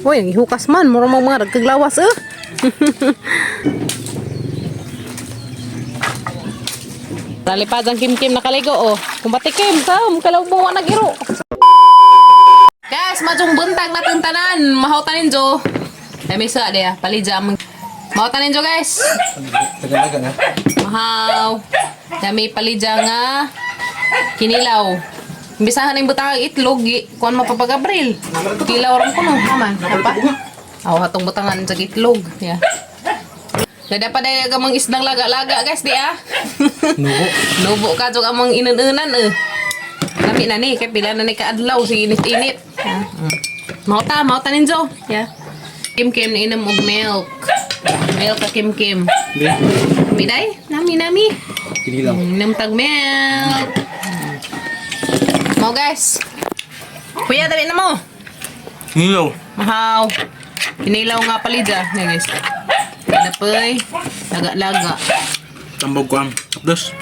Uy, hukas man. Mura mga mga nagkaglawas eh. Lalipad ang Kim-Kim nakaligo oh. Kumbati Kim, ka, kalaw mo wa nagiro. Guys, majong buntag na tanan. Mahautan ninyo. Ay, may sa diya. Palidya. Mahautan ninyo, guys. Tagalaga na. Mahaw. Dami palidya nga kinilaw. Imbisahan na yung butang ang itlog, kuan mapapag-abril. Kilaw ron kuno, naman. Apa? Aw, hatong butangan sa itlog. Yeah. Gada pa dahil amang isdang laga-laga, guys, di ah. Nubo. Nubo ka jud amang inan-unan eh. Lami na ni, kay pila na ni kaadlaw sige init-init. Yeah. Mauta, mauta ninjo. Yeah. Kim Kim na inom og milk. Milk ka Kim Kim. Di. Nami day? Nami nami. Kinilaw. Inom tag milk. Mo guys. Kuya, dali na mo. Kinilaw. Mahaw. Kinilaw nga palida. Na guys. Napay. Laga-laga. Tambog ko ang hapdos.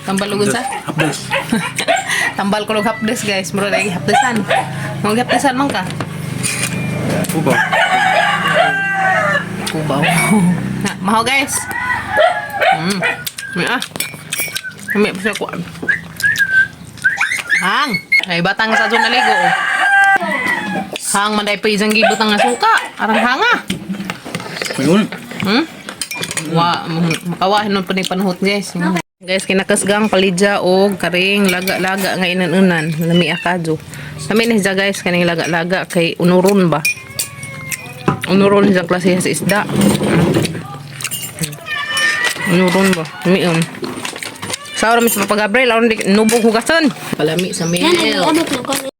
Tambalugon sa? Hapdos. Tambal ko og hapdes guys. Mura lagi hapdesan. Mga hapdesan man ka. Ubaw. Kubaw. Na, mahaw guys. May ah. May pa siya kuan. Hang. Ay batang sa zona naligo oh. Hang man pa isang gibutang nga suka. Arang hanga. Mayun. Wa makawahin nun pa ni panuhot guys. Guys, kinakasgang palidya og karing laga-laga nga inan-unan. Lami akadyo. Lami na siya guys kaning laga-laga kay unuron ba. Unuron siya klase sa isda. Unuron ba? Lami um. Sa oras sa Papa Gabriel, aron di nubog hugasan. Palami sa milk.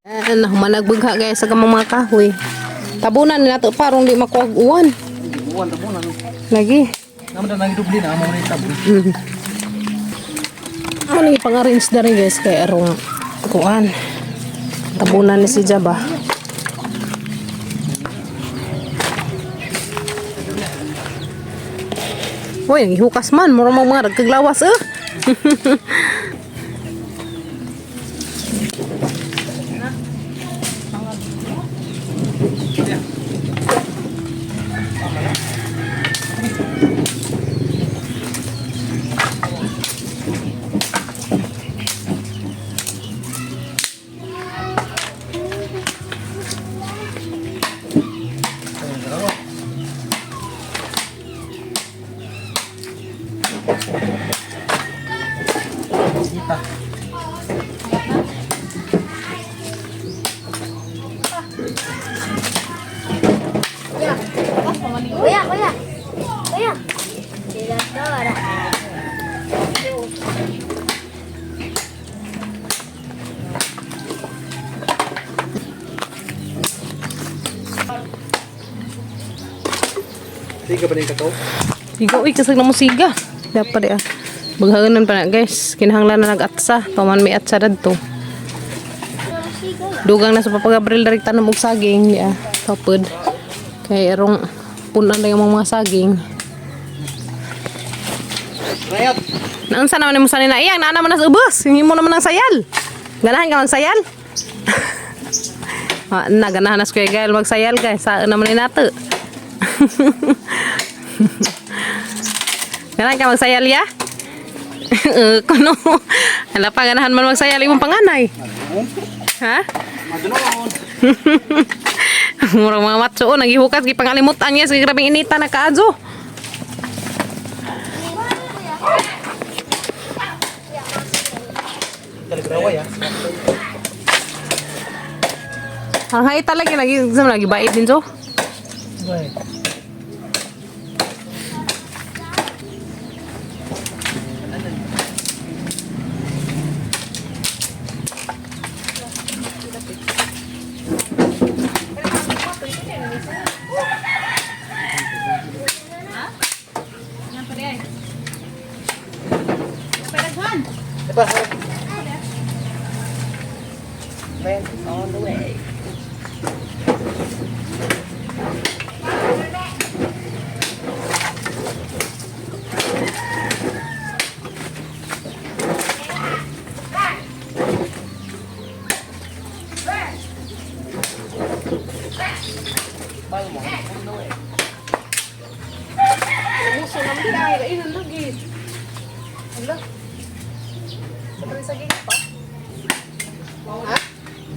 Ah, humanagbugha guys sa kamang mga kahoy. Tabunan ni nato pa aron di makuag uwan. Uwan tabunan. Lagi. Naman na nangidubli na amo ni tabon. Ano yung pang-arrange na rin guys kay arong kuan. Tabunan ni si Jaba. Uy, hukas man. Mura mga mga nagkaglawas eh. Kita. Kuya, kuya. Kuya. Dilatora. Sige pa din kakao. Siga, uy, kasag na mo siga. Dapat ah. Baghagan pa na guys. Kinahanglan na nag-atsa. Paman may atsa dadto. Dugang na sa Papa Gabriel direk tanom og saging di ah. Tapod. Kay arong punan na yung mga saging. Rayot. Naunsa naman nimo sanina iyang naa naman na sa ubos. Hingi mo naman ang sayal. Ganahan ka magsayal. Ah, na ganahan na sa Kuya Gael magsayal guys. Saan naman ni nato. Ganahan ka magsayal ya? Eh, kuno. Hala pa ganahan man magsayal imong panganay. Ha? Madunoon. Murag mga matso oh, nagihukas gipangalimutan niya sa grabeng inita na kaadyo. Kaligrawa ya. Ang hay talaga lagi sa lagi bait din so. Bay. Rent is on the way.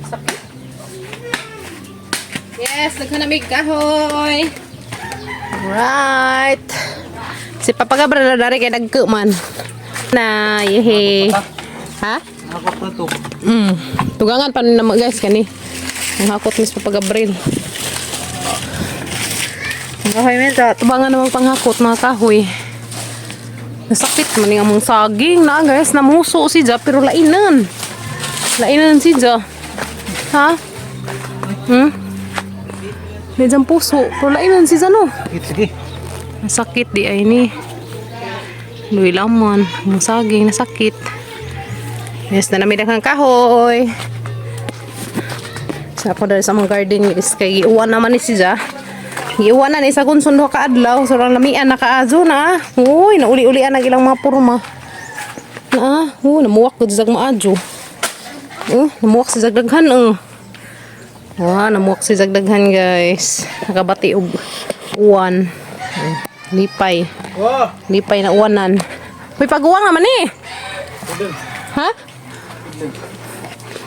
Sakit. Yes, naghanamig kahoy. Right. Si Papa Gabriel na dari kay nagku man. Na, yehe. Ha? Nakakap na to. Tugangan pa na guys kani. Ang hakot ni Papa Gabriel. Ang kahoy menta, tubangan namang panghakot mga kahoy. Nasakit man yung among saging na guys, namuso si Ja pero lainan. Lainan si Ja. Ha? Medyo puso, pero lainan si Ja no. Sige, sige. Nasakit di ay ni. Luwi laman, ang saging nasakit. Yes, na nami daghang kahoy. Sa ako dahil sa mga garden is kay giuwan naman ni siya. Giuwan na ni sa kunsun duha ka adlaw, so rang lamian nakaazo na. Uy, nauli-ulian ang ilang mga porma. Na, oh, namuwak gud sa maadyo. Oh, namuwak sa daghan oh. Wa, namuwak si daghan guys. Nakabati og uwan. Lipay. Wow! Lipay na uwanan. May paguwang naman eh. Ha?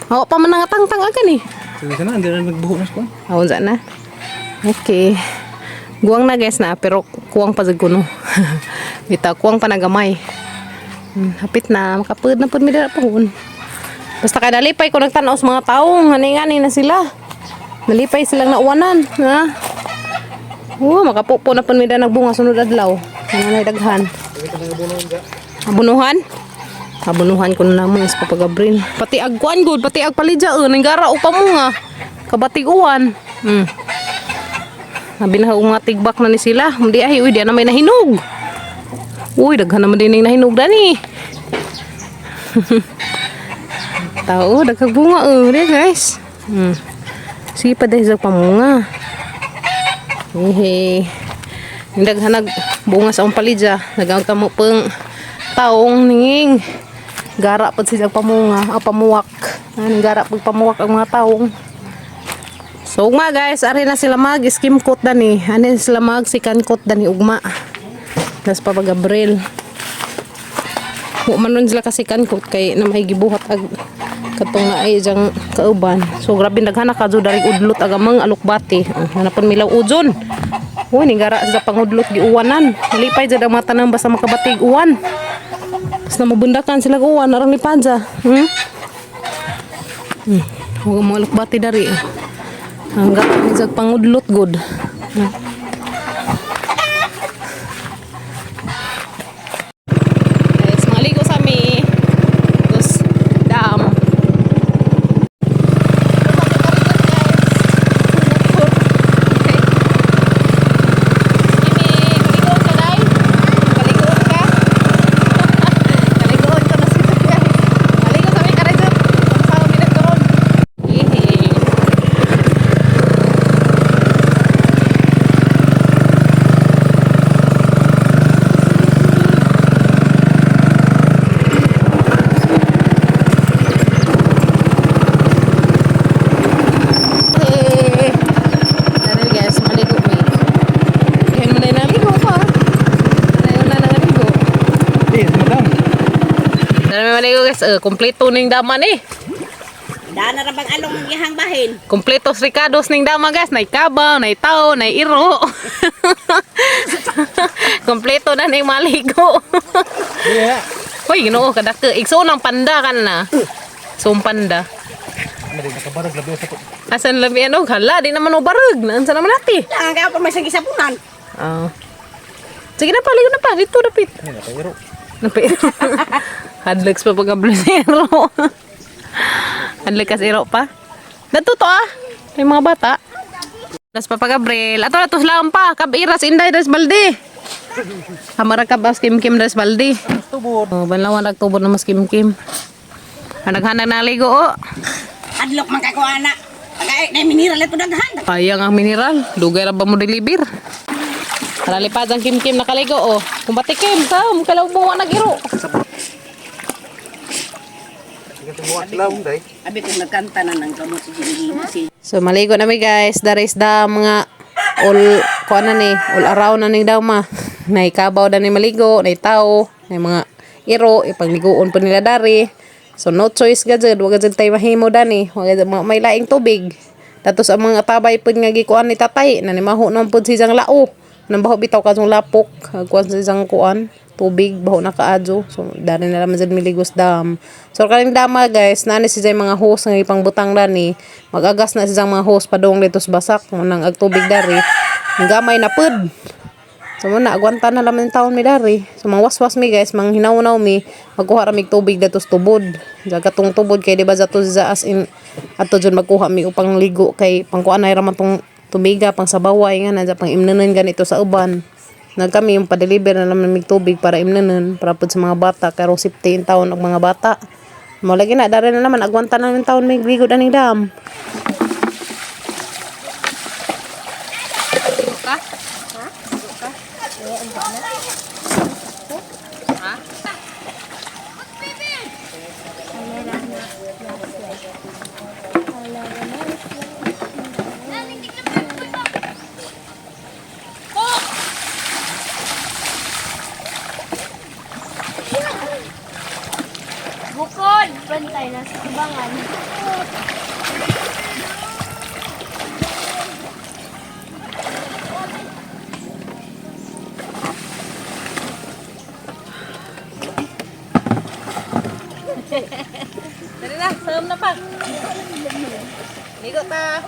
Awa pa man nangatangtang agan eh. Sige na, hindi na nagbuho na siya. Awan saan na. Okay. Guwang na guys na, pero kuwang pa sa kuno. Bitaw, kuwang pa na gamay. Hapit na, makapud na pud mi dira pohon. Basta kay nalipay ko nagtanaw sa mga taong, ngani-ngani na sila. Nalipay silang nauwanan, ha? Oo, makapupo na pud mi dira nagbunga sunod adlaw. Ano na daghan. Abunuhan? Abunuhan ko na naman sa Papa Gabriel. Pati agkuan good, pati agpalidya nanggara o pamunga. Kabatig uwan. Sabi na mga tigbak na ni sila. Hindi ay, uy, di na may nahinog. Uy, daghan naman din yung nahinog dani. Tao, daghang bunga di guys. Sige pa dahil sa pamunga. Hehe. Yung daghan nag bunga sa akong palidya. Daghang kamo pang taong ninging. Gara pud sila pamunga, ah, pamuwak. Ano, gara pud pamuwak ang mga taong. So ugma guys, ari na sila mag skim coat dani. Ani sila mag sikan coat dani ugma. Das Papa Gabriel. Wa man ron sila kasi kan coat kay na may gibuhat ag katong naay diyang kauban. So grabe daghan na kadto dari udlot ag amang alukbati. Hanapon milaw ujon. Uy, nigara sa pangudlot giuwanan. Lipay jud ang mga tanang basta makabatig uwan. Basta mabundakan sila og uwan arang lipadja. Huwag mo alukbati dari. Hanggang ni jag pangudlot good. Guys, maligo sa mi. Tapos dam. Kimi, kaligoon ka, Day? Kaligoon ka? Kaligoon ka na sila, guys. Maligo sa mi, karay, sir. Sama mi nagkaroon. Yehey. Hey. Tara guys, maligo mi. Ngayon mo na yung naligo pa. Ngayon na naligo. Eh, madam. Tara may maligo guys. Kompleto ning dama ni. Daan na rabang along ang iyahang bahin. Kompleto ricados ning dama guys. Nay kabaw, nay tao, nay iro. Kompleto na ning maligo. Yeah. Hoy, Ginoo kadako. Igsuon ang panda kan na. Igsuon panda. Ano, nakabarag labi sa to. Asan labi ano? Hala, di naman o barag. Naansa naman nati. Lang kaya pa may sagisapunan. Ah. Sige na pa, ligo na pa. Dito, dapit. Ano, nakayro. Napiro. Hadloks pa pagka blusero. Hadlok kas iro pa. Natuto ah. May mga bata. Das Papa Gabriel. Ato na to sila pa. Kabiras inday das balde. Hamara ka bas kim kim das balde. Tubod. Oh, banlawan nagtubod na mas kim kim. Hanag-hanag na ligo oh. Adlok man kay ko ana. Pagay na mineral ito daghan. Sayang ang mineral. Dugay ra ba mo deliver? Karalipad ang kim kim nakaligo oh. Kung batikim ka, kalaw mo nagiro. Sige, tumuha sila, day. Abi kung nagkanta na ng gamot si Jimmy si So maligo na mi guys, there is the mga all kuan na ni, all around na ning dama. Nay kabaw na ni maligo, nay tao, nay mga iro, ipagliguon pa nila dari. So no choice gud, wa gud tay mahimo dani, wa gud may laing tubig. Datos ang mga tabay pud nga gikuan ni tatay, nanimaho naman pud siyang lao. Nang baho bitaw kasong lapok, kuan siyang kuan tubig baho na kaadyo. So dari na naman jud miligos dam. So kaning dama guys, nani siya mga hose nga ipangbutang dani, magagas na siyang mga hose padung dito sa basak nang ag tubig dari. Gamay na pud. So muna, agwanta na lang yung taon mi dari. So mga waswas mi guys, mga hinaw mi, magkuha ra mig tubig dato sa tubod. Sa katong tubod kay di ba zato sa as in ato jud magkuha mi upang ligo kay pangkuan ay ra man tong tubiga pang sabaway nga na pang imnanan ganito sa uban. Nagkami yung pa-deliver na lang mig tubig para imnanan para pud sa mga bata karon safety in taon og mga bata. Mo lagi na dari na naman agwanta na yung taon mig ligo aning dam. Ka? Ha? Bukod! Bantay na sa tubangan. Dali na, sawam na pa. Ligo ta.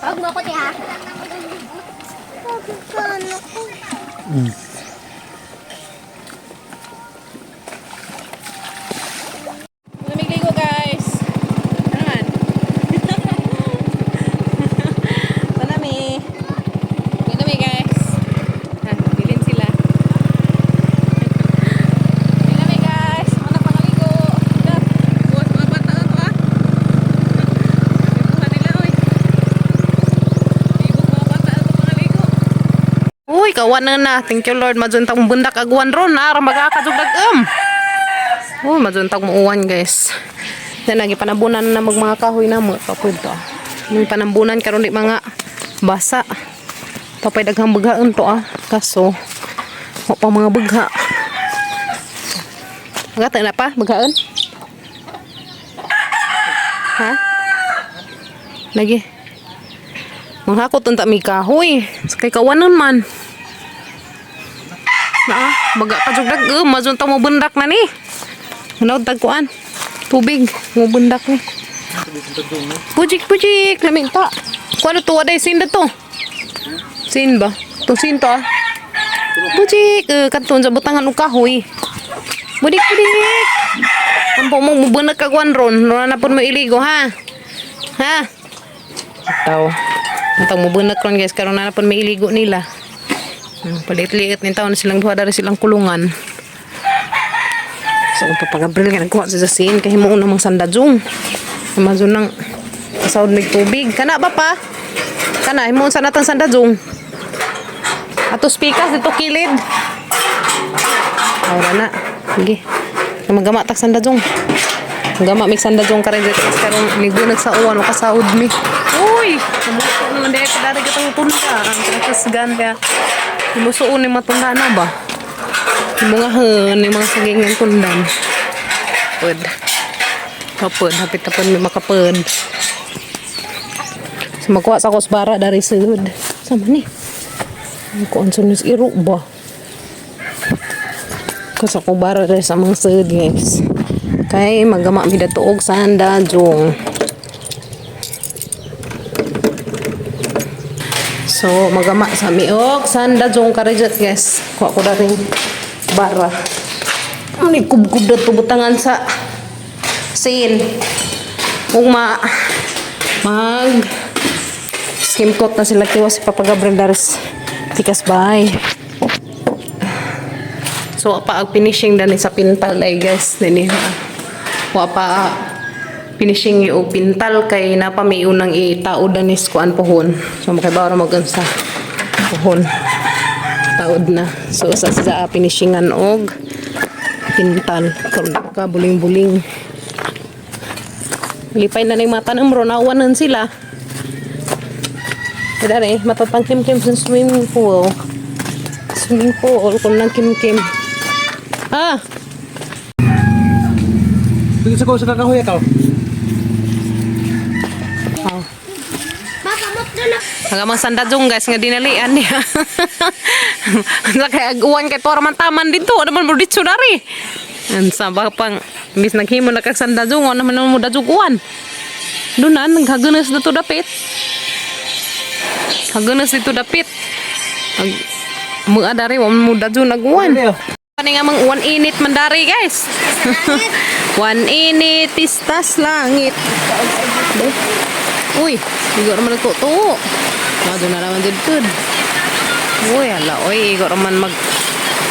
Pag mo ko ha. Lamig ligo guys. Ano man? Panami. Panami guys. Ha, bilin sila. Panami guys. Mana pangaligo. Da. Buwas mga bata na to ah. Buha nila oy. Libog mga bata na to pangaligo. Uy, kawan na na. Thank you Lord. Majuntang bundak aguan ron. Ara magakajugdag. Oh, majuntag mo uwan guys. Na lagi panabunan na mag mga kahoy na mo kapud to. Yung panambunan karon di mga basa. Tapay daghang bughaon to ah. Kaso wa pa mga bugha. Magata na pa bughaon? Ha? Lagi. Manghakot unta mi kahoy. Sa kay kawanon man. Naa, baga ka jud dag, majunta mo bundak na ni. Manaod tagkuan. Tubig, mo bundak ni. Pujik pujik, lamig ta. Kuan to waday sin to. Sin ba? To sin to ah. Pujik, kadto sa butangan og kahoy. Budik budik. Ampo mo mubunak ka kuan ron, ron na pud mo iligo ha. Ha? Taw. Antang mubunak ron guys, karon na pud may iligo nila. Palit-liit ni taon silang duha dari silang kulungan. So, kung papagabril ka, nagkuha sa Jasin, kay mo unang mang sandajong. Amazon nang kasawd mig tubig. Kana ba pa? Kana, himuon sa natang sandajong. Ato pikas dito kilid. Wala na. Sige. Magama tak sandajong. Magama mig sandajong karon dito karon migunag sa uwan o kasawd mi. Uy, namuso naman dahil kadari katong tunda. Ang kinakasgan kaya. Himusuon ni matunda na ba? Yung mga hen, yung mga saging ng tundan. Pud. Kapud, hapit na may makapud. So, magkuha sa kusbara dari sud. Sama ni. Ang kuan sa nis iro ba? Kusa ko bara dari sa mga sud, guys. Kay magama mi datuog sanda jong. So, magama sa miok sanda jong karijat guys. Kuha ko dari bara. Ano ni kubkub na butangan sa sin. Ugma mag skim coat na sila tiwa si Papa Gabriel Dares tikas bay. So pa ang finishing dani sa pintal ay guys dinhi. Wa pa finishing yung pintal kay napa may unang itao danis kuan pohon. So makaibaw ra mag-unsa pohon. Taod na. So sa finishingan og pintal karon ka buling-buling. Lipay na na yung mga tanong bro, nauwanan sila. Dari, matatang kim-kim sa swimming pool. Swimming pool, kung nang kim-kim. Ah! Tingin sa ko sa kakahoy ka. Oh. Baka mutdo na. Hagamang sandadjong guys nga dinalian niya. Sa kay aguan kay tuwa man taman dito, ano man mo dito dari. Ang sa ba pang imbis naghimo na kag sandadjong, ano man mo dadjong uwan. Dunan naghaganas dito dapit. Haganas dito dapit. Ag mga dari wa man mo dadjong aguan. Kani nga mang uwan init man dari guys. Uwan init pistas langit. Uy, igo raman nagtutuo. Mado na naman dyan pud. Uy, ala, uy, igo raman mag...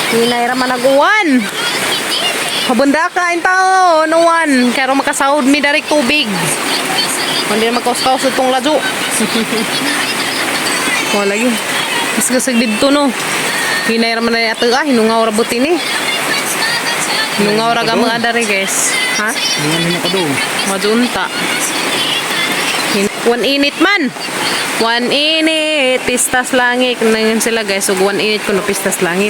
Hinay raman nag-uwan. Pabunda ka, in tao, no one. Kaya makasahod mi darik tubig. Hindi na magkaus-kaus itong ladyo. Wala lagi. Mas gasag dito, no. Hinay raman na yato, ah, hinungaw ra buti ni. Hinungaw ra mga dari, guys. Ha? Hindi na ka doon. Madunta. One init man. One init. Pistas langit. Nangyun sila guys. So one init kuno pistas langit.